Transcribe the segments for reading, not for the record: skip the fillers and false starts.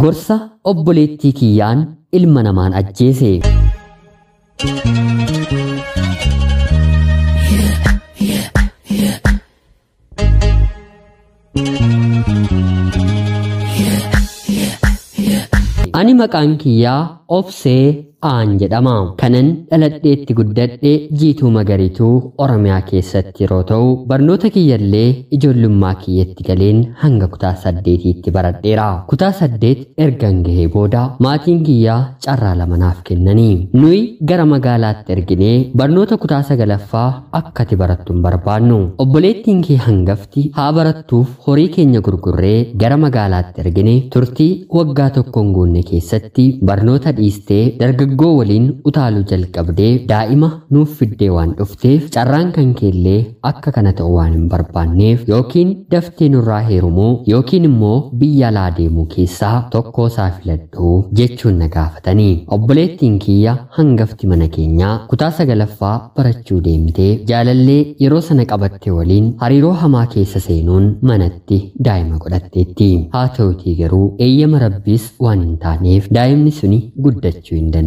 Gorsa obboleettii kiyyaan ilma namaan ajjeese. Ani maqaan kiyyaa Obsee Aan jedhama. Kanan dhaladheetti guddadhe Jiituu Magariituu Oromiyaa keessatti yeroo ta'u, barnoota kiyyallee ijoollummaa kiyyatti galeen hanga kutaa 8tti baradheera. Kutaa 8 ergan gahee booda maatiin kiyyaa carraa lama naaf kennanii. Nuyi gara magaalaatti erginee barnoota kutaa 9ffaa akka ati barattu hin barbaannu. Obboleettiin kee hangafti haa barattuuf horii keenya gurgurree gara magaalaatti ergine turtii waggaa tokkoon guunne keessatti barnoota dhiistee dargaggoo waliin utaaluu jalqabdee daa'ima nuuf fiddee waan dhufteef carraan kan keellee akka kana ta'u waan hin barbaanneef yookiin daftee nurraa heerumuu yookiin immoo biyya alaa deemuu keessaa tokko isaa filadhuu jechuun na gaafatanii. Obboleettiin kiyya hangafti mana keenyaa kutaa 9ffaa barachuu deemtee jaalallee yeroo sana qabatte waliin hariiroo hamaa keessa seenuun manatti daa'ima godhatteetti. Haa ta'utii garuu eeyyama Rabbiis waan hin taaneef daa'imni suni guddachuu hin dandeenye.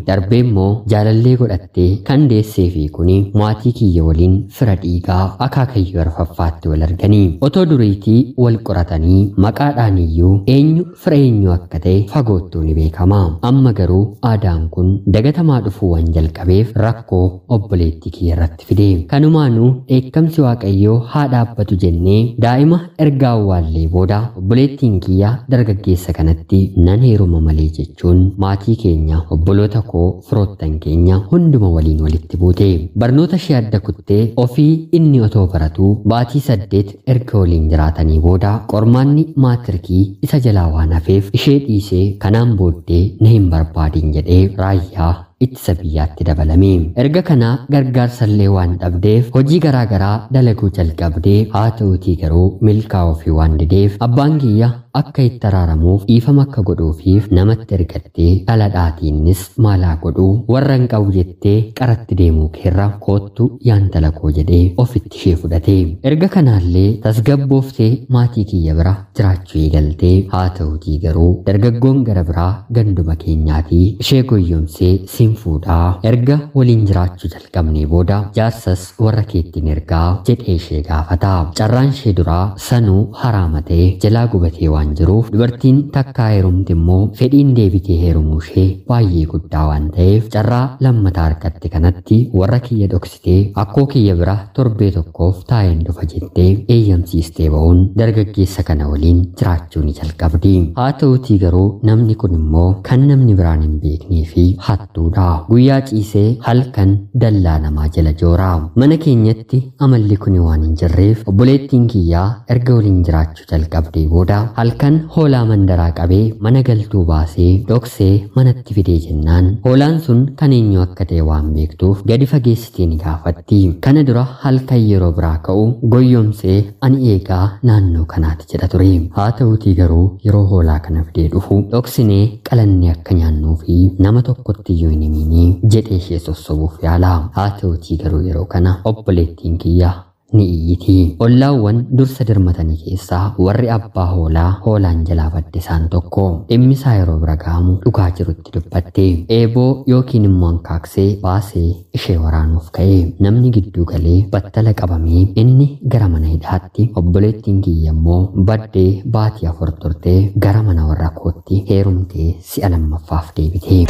Darbee immoo jaalallee godhattee kan deessee fi kuni maatii kiyya waliin fira dhiigaa akaakayyuu arfaffaatti wal arganii. Otoo duriitii wal qoratanii maqaadhaan iyyuu eenyu fira eenyu akka ta'e fagoottuu ni beekama. Amma garuu aadaan kun dagatamaa dhufuu waan jalqabeef rakkoo obboleettii kiyya irratti fide. Kanumaanuu dheekkamsi Waaqayyoo haa dhaabbatu jennee daa'ima erga awwaallee booda obboleettiin kiyya dargaggeessa kanatti nan heeruma malee jechuun maatii keenya obboloota koo firoottan keenya hunduma waliin walitti buute. Barnoota ishee adda kuttee ofii inni otoo baratuu baatii 8 erga waliin jiraatanii booda qormaanni maatirikii isa jalaa waan hafeef ishee dhiisee kanaan booddee na hin barbaadin jedhee raayyaa ittisa biyyaatti dabalame. Erga kana gargaarsallee waan dhabdeef hojii garaagaraa dalaguu jalqabdee haa ta'utii garuu milkaa'uu fi waan dideef abbaan kiyya akka itti araaramuuf dhiifama akka godhuufiif namatti ergattee dhala dhaatiinnis maalaa godhuu warra hin qabu jettee qaratti deemuu keerra koottu yaantala koo jedhee ofitti ishee fudhate. Erga kanaallee tasgabbooftee maatii kiyya bira jiraachuu eegaltee haa ta'utii garuu dargaggoon gara biraa ganduma keenyaatii ishee goyyomsee fuudhaa erga waliin jiraachuu jalqabnee booda jaarsas warra keettiin ergaa jedhee ishee gaafata. Carraan ishee duraa sanuu haraama ta'ee jalaa gubatee waan jiruuf dubartiin takkaa heerumte immoo fedhiin deebitee heerumuu ishee baay'ee guddaa waan ta'eef carraa lammataa argatte kanatti warra kiyya dhoksitee akkoo kiyya bira torbee tokkoof taa'een dhufa jettee eeyyamsiistee ba'uun dargaggeessa kana waliin jiraachuu ni jalqabdi. Haa ta'utii garuu namni kun immoo kan namni biraan hin beeknee fi hattuudha. Guyyaa ciisee halkan dallaa namaa jala joora. Mana keenyatti amalli kun waan hin jirreef obboleettiin kiyyaa erga waliin jiraachuu jalqabdee booda halkan hoolaa mandaraa qabee mana galtuu baasee dhoksee manatti fidee jennaan hoolaan sun kan eenyu akka ta'e waan beektuuf gadi fageessitee ni gaafatti. Kana dura halkan yeroo biraa ka'u goyyomsee ani eegaa naannoo kanaati jedha ture. Haa ta'utii garuu yeroo hoolaa kana fidee dhufu dhoksinee qalannee akka nyaannuu fi nama tokkotti iyyuu hin himinii jedhee ishee sossobuuf yaala. Haa ta'utii garuu yeroo kana obboleettiin kiyya ni iyyiti. Ollaawwan dursa dirmatanii keessaa warri abbaa hoolaa hoolaan jalaa badde isaan tokko. Dhimmi isaa yeroo bira ga'amu dhugaa jirutti dubbatte. Eeboo yookiin immoo hankaaksee baasee ishee waraanuuf ka'e. Namni gidduu galee battala qabamee inni gara mana hidhaatti obboleettiin kiyya immoo baddee baatii 4 turtee gara mana warra kootti heerumtee si'a lammaffaaf deebite.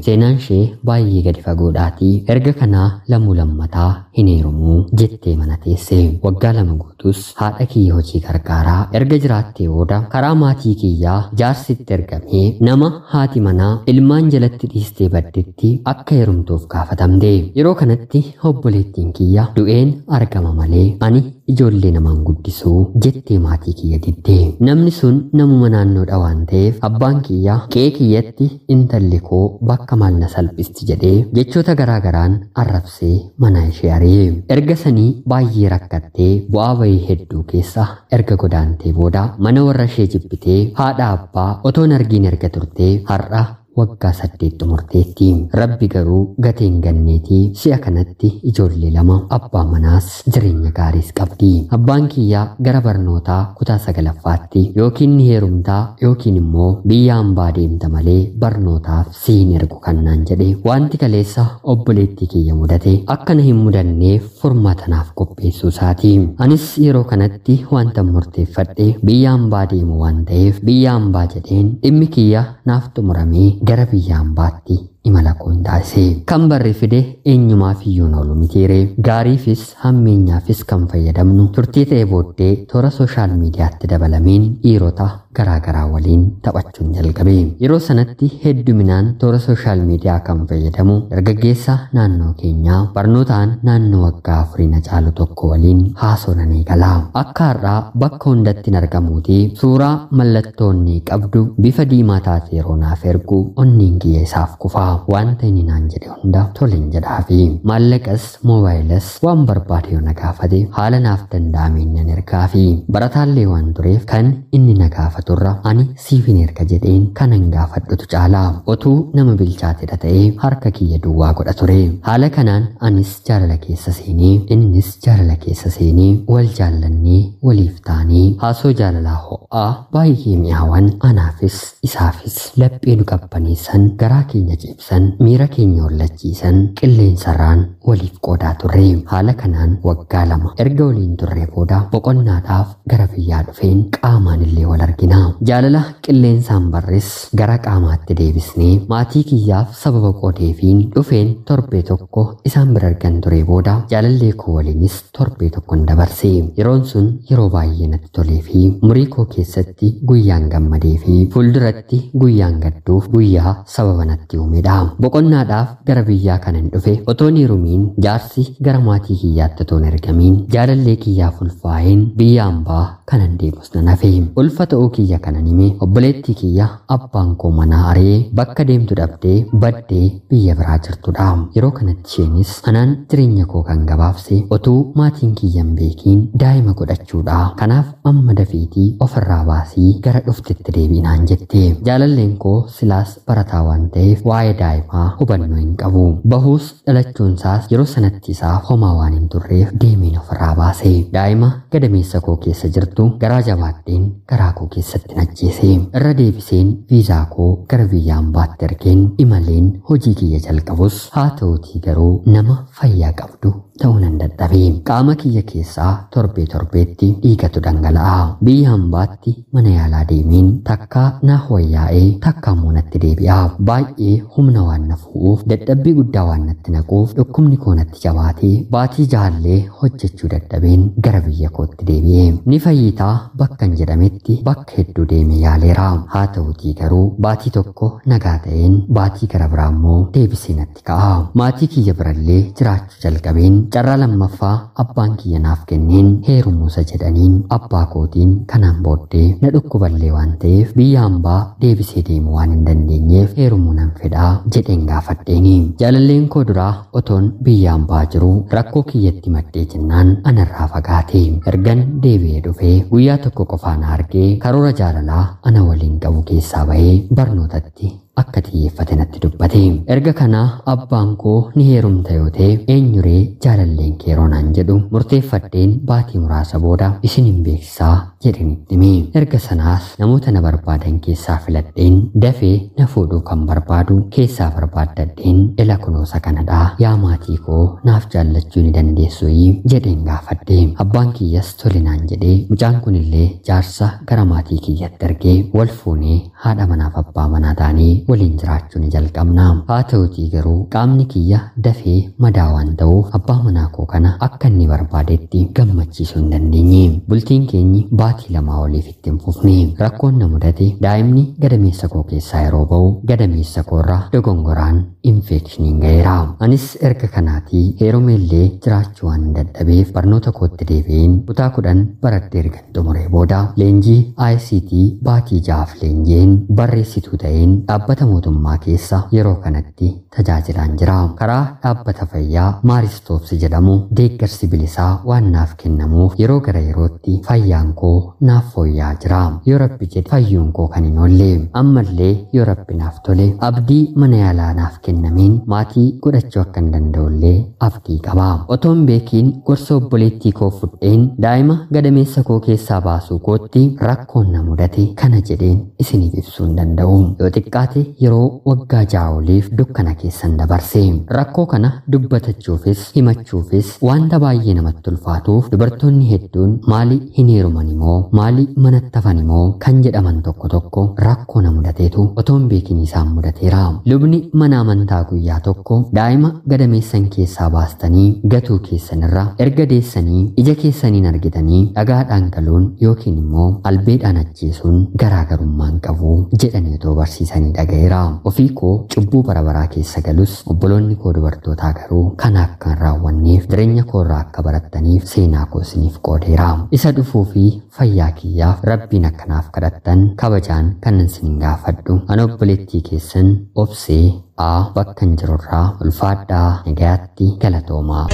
Seenaan ishee baay'ee gadi fagoodhaatii erga kanaa lamuu lammataa hin heerumuu jettee mana teesse. Waggaa 2 guutus haadha kiyya hojii gargaaraa erga jiraattee booda karaa maatii kiyyaa jaarsitti ergamee nama haati manaa ilmaan jalatti dhiistee baddetti akka heerumtuuf gaafatamte. Yeroo kanatti obboleettiin kiyya du'een argama malee ani ijoollee namaan guddisuu jettee maatii kiyya didde. Namni sun namuma naannoodha waan ta'eef abbaan kiyya qe'ee kiyyatti intalli koo bakka maal na salphisti jedhee jechoota garaagaraan arrabsee mana ishee ari'e. Erga sanii baay'ee rakkattee bu'aa bayii hedduu keessa erga godaantee booda mana warra ishee jibbitee haadha abbaa otoo hin argiin erga turtee har'a waggaa 8 xumurteetti. Rabbi garuu gateen ganneetii si'a kanatti ijoollee 2 abbaa manaas jireenya gaariis qabdi. Abbaan kiyyaa gara barnootaa kutaa 9ffaatti yookiin ni heerumtaa yookiin immoo biyya hambaa deemta malee barnootaaf si hin ergu kannaan jedhe. Wanti kaleessa obboleettii kiyya mudate akkana hin mudanneef furmaata naaf qopheessuu isaati. Anis yeroo kanatti wanta murteeffadhe biyya hambaa deemu waan ta'eef biyya hambaa jedheen dhimmi kiyya naaf xumuramee gara biyya hambaatti imala koon taasise. Kan barri fide eenyumaaf iyyuu oolu mitiire. Gaariifis hammeenyaafis kan fayyadamnu turtii ta'e booddee toora sooshaal miidiyaatti dabalameen dhiirota garaagaraa waliin taphachuun jalqabe. Yeroo sanatti hedduminaan toora sooshaal miidiyaa kan fayyadamu dargaggeessa naannoo keenyaa barnootaan naannoo waggaa 4 na caalu tokko waliin haasoo nan eegala. Akka har'aa bakka hundatti hin argamuuti suuraa mallattoonni qabdu bifa diimaa taate yeroo naaf ergu onneen kiyya isaaf kufa. Wanta inni naan jedhe hunda toleen jedhaafi. Maallaqas moobaayilas waan barbaade yoo na gaafate haala naaf danda'ameen nan ergaafi. Barataallee waan tureef kan inni na gaafaturra ani siifin erga jedheen kanan gaafadhutu caala. Otuu nama bilchaatedha ta'ee harka kiyya duwwaa godha ture. Haala kanaan anis jaalala keessa seenee innis jaalala keessa seenee wal jaallannee waliif taanee haasoo jaalalaa ho'aa baay'ee mi'aawan anaafis isaafis laphee nu qabbaneessan garaa keenya ciibsan miira keenya hollachiisan qilleensarraan waliif qoodaa turre. Haala kanaan waggaa 2 erga waliin turre booda boqonnaadhaaf gara biyyaa dhufeen qaamaan illee wal argina. Jaalala qilleensaan barres gara qaamaatti deebisnee maatii kiyyaaf sababa qoodeefiin dhufeen torbee tokko isaan bira argan ture booda jaalallee koo waliinis torbee tokkon dabarse. Yeroon sun yeroo baay'ee natti tolee fi umurii koo keessatti guyyaan gammadee fi fuulduratti guyyaan gadduuf guyyaa sababa natti uumedha. Boqonnaadhaaf gara biyyaa kanan dhufe otoon heerumiin jaarsi gara maatii kiyyaatti otoon ergamiin jaalallee kiyyaaf ulfaa'een biyya hambaa kanan deemus nan hafe. Ulfa ta'uu kiyya kanan hime obboleettii kiyya abbaan koo manaa ari'ee bakka deemtu dhabdee baddee biyya biraa jirtudha. Yeroo kanatti isheenis anaan jireenya koo kan gabaabse otuu maatiin kiyya hin beekiin daa'ima godhachuudha. Kanaaf amma dafiitii ofirraa baasii gara dhuftetti deebiinaan jette. Jaalalleen koo silaas barataa waan ta'eef waa'ee daa'imaa hubannoo hin qabu. Bahuus dhalachuunsaas yeroo sanatti isaaf homaa waan hin turreef deemeen ofirraa baase. Daa'ima gadameessa koo keessa jirtu garaa jabaadheen garaa koo keessatti najjeese. Irra deebiseen viizaa koo gara biyya hambaatti ergeen imaleen hojii kiyya jalqabus haa ta'uutii garuu nama fayyaa qabdu ta'uu nan dadhabe. Qaama kiyya keessaa torbee torbeetti dhiigatu dhangala'a. Biyya hambaatti mana yaalaa deemeen takkaa naaf wayyaa'ee takkaa immoo natti deebi'a. Baay'ee humna waan na fu'uuf dadhabbii guddaa waan natti naquuf dhukkubni koo natti jabaatee baatii jaallee hojjechuu dadhabeen gara biyya kootti deebi'e. Ni fayyitaa bakka hin jedhametti bakka hedduu deemee yaaleera. Haa ta'uutii garuu baatii tokko nagaa ta'een baatii gara biraa immoo deebisee natti ka'a. Maatii kiyya birallee jiraachuu jalqabeen carraa lammaffaa abbaan kiyya naaf kenneen heerumuusa jedhaniin abbaa kootiin kanaan booddee na dhukkuballee waan ta'eef biyya hambaa deebisee deemuu waan hin dandeenyeef heerumuu nan fedhaa jedheen gaafadheeni. Jaalalleen koo duraa otoon biyya hambaa jiruu rakkoo kiyyatti maddee jennaan anarraa fagaate. Ergan deebi'ee dhufee guyyaa tokko qofaan argee karoora jaalalaa ana waliin qabu keessaa bahee barnootatti akka xiyyeeffate natti dubbate. Erga kanaa abbaan koo ni heerumta yoo ta'e eenyuree jaalalleen kee yeroo naan jedhu murteeffadheen baatii muraasa booda isin hin beeksisaa jedheen itti hime. Erga sanaas namoota na barbaadan keessaa filadheen dafee na fuudhuu kan barbaadu keessaa barbaaddadheen ila kunuunsa kanadhaa yaa maatii koo naaf jaallachuu ni dandeessuyi jedheen gaafadhe. Abbaan kiyyas tole naan jedhee mucaan kunillee jaarsa gara maatii kiyyatti ergee wal fuunee haadha manaaf abbaa manaa taanee waliin jiraachuu ni jalqabna. Haa ta'utii garuu qaamni kiyya dafee madaa waan ta'uuf abbaa manaa koo kana akka inni barbaadetti gammachiisuu hin dandeenye. Bultiin keenyi baatii 2 oliif itti hin fufne. Rakkoon na mudate daa'imni gadameessa koo keessaa yeroo ba'u gadameessa koorraa dogongoraan infeekshiniin ga'eera. Anis erga kanaatii heerumeellee jiraachuu waan dadhabeef barnoota kootti deebi'een kutaa 10 baradhee ergan xumuree booda leenjii ICT baatii 6 leenjiin barreessituu ta'een dhaabbata Dhaabbata mootummaa keessa yeroo kanatti tajaajilaan jira. Karaa dhaabbata fayyaa Maaristoopsi jedhamu deeggarsi bilisaa waan naaf kennamuuf yeroo gara yerootti fayyaan koo naaf fooyya'aa jira. Yoo Rabbi jedhe fayyuun koo kan hin oolle. Ammallee yoo Rabbi naaf tole abdii mana yaalaa naaf kennameen maatii godhachuu akka hin danda'ullee abdii qaba. Otoon beekiin gorsa obboleettii koo fudheen daa'ima gadameessa koo keessaa baasuu kootti rakkoon na mudate kana jedheen isiniif ibsuu hin danda'u. Yoo xiqqaate yeroo waggaa 6 oliif dukkana keessan dabarse. Rakkoo kana dubbatachuufis himachuufis wanta baay'ee namatti ulfaatuuf dubartoonni hedduun maali hin heeruman immoo maali manatti hafan immoo kan jedhaman tokko tokko rakkoo na mudateetu otoon beekin isaan mudateera. Lubni mana amantaa guyyaa tokko daa'ima gadameessan keessaa baastanii gatuu keessanirra erga deessanii ija keessaniin argitanii dhagaadhaan galuun yookiin immoo albeedhaan ajjeesuun garaagarummaan qabu jedhanii otoo barsiisanii dhaga'eera. Ofii koo cubbuu bara baraa keessa galus obboloonni koo dubartootaa garuu kana akka hin raawwanneef jireenya koorraa akka barattaniif seenaa koo isiniif qoodeera. Isa dhufuu fi fayyaa kiyyaaf Rabbiin akkanaaf kadhattan kabajaan kanan isinin gaafadhu. Ana obboleettii keessan Obsee A bakka hin jirurraa ulfaadhaa nagayaatti galatoomaa.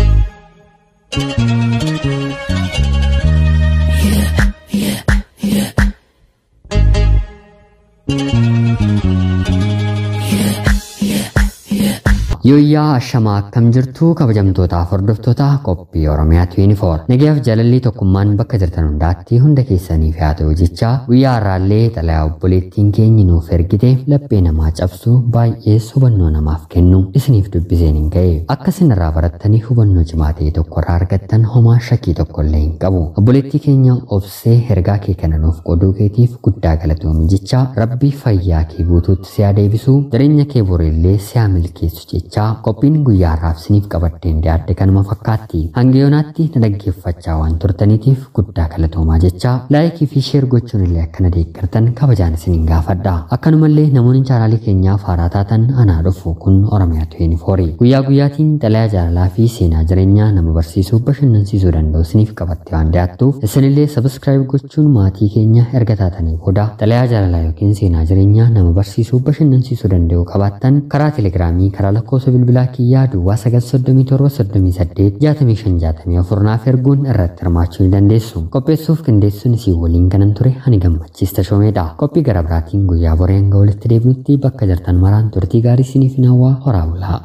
Yooyyaa ashamaa akkam jirtu kabajamtootaaf hordoftoota qophii Oromiyaa 24. Nagayaaf jaalalli tokkummaan bakka jirtan hundaatti hunda keessaniif haa ta'u jechaa guyyaa har'aallee xalayaa obboleettiin keenyi nuuf ergite laphee namaa cabsu baay'ees hubannoo namaaf kennu isiniif dubbiseen hin ka'e. Akka isin irraa barattanii hubannoo cimaa ta'e tokko irraa argattan homaa shakkii tokko illee hin qabu. Obboleettii keenya Obsee ergaa kee kana nuuf qooduu keetiif guddaa galatoomi jechaa Rabbi fayyaa kee guutuutti si haa deebisu, jireenya kee borillee si haa milkeessu jechaa qophiin guyyaa har'aaf isiniif qabadheen dhiyaadhe kanuma fakkaatti. Hanga yoonaatti na dhaggeeffachaa waan turtaniitiif guddaa galatoomaa jechaa like fi share gochuun illee akkana deeggartan kabajaan isiniin gaafadha. Akkanumallee namoonni chaanaalii keenyaaf haaraa taatan anaa dhufu kun Oromiyaa 24. Guyyaa guyyaatiin xalayaa jaalalaa fi seenaa jireenyaa nama barsiisuu bashannansiisuu danda'u isiniif qabatte waan dhiyaattuuf isinillee subscribe gochuun maatii keenya erga taatanii booda xalayaa jaalalaa yookiin seenaa jireenyaa nama barsiisuu bashannansiisuu danda'u qabaattan karaa telegiraamii karaa lakkoofsa bilbilaa kiyyaa duwwaa 937 38 65 64 naaf erguun irratti hirmaachuu ni dandeessu. Qopheessuuf qindeessuun isin waliin kanan ture ani Gammachiis Tashoomeedha. Qophii gara biraatiin guyyaa boree hanga walitti deebinutti bakka jirtan maraan turtii gaarii isiniif hawwaa horaa bulaa.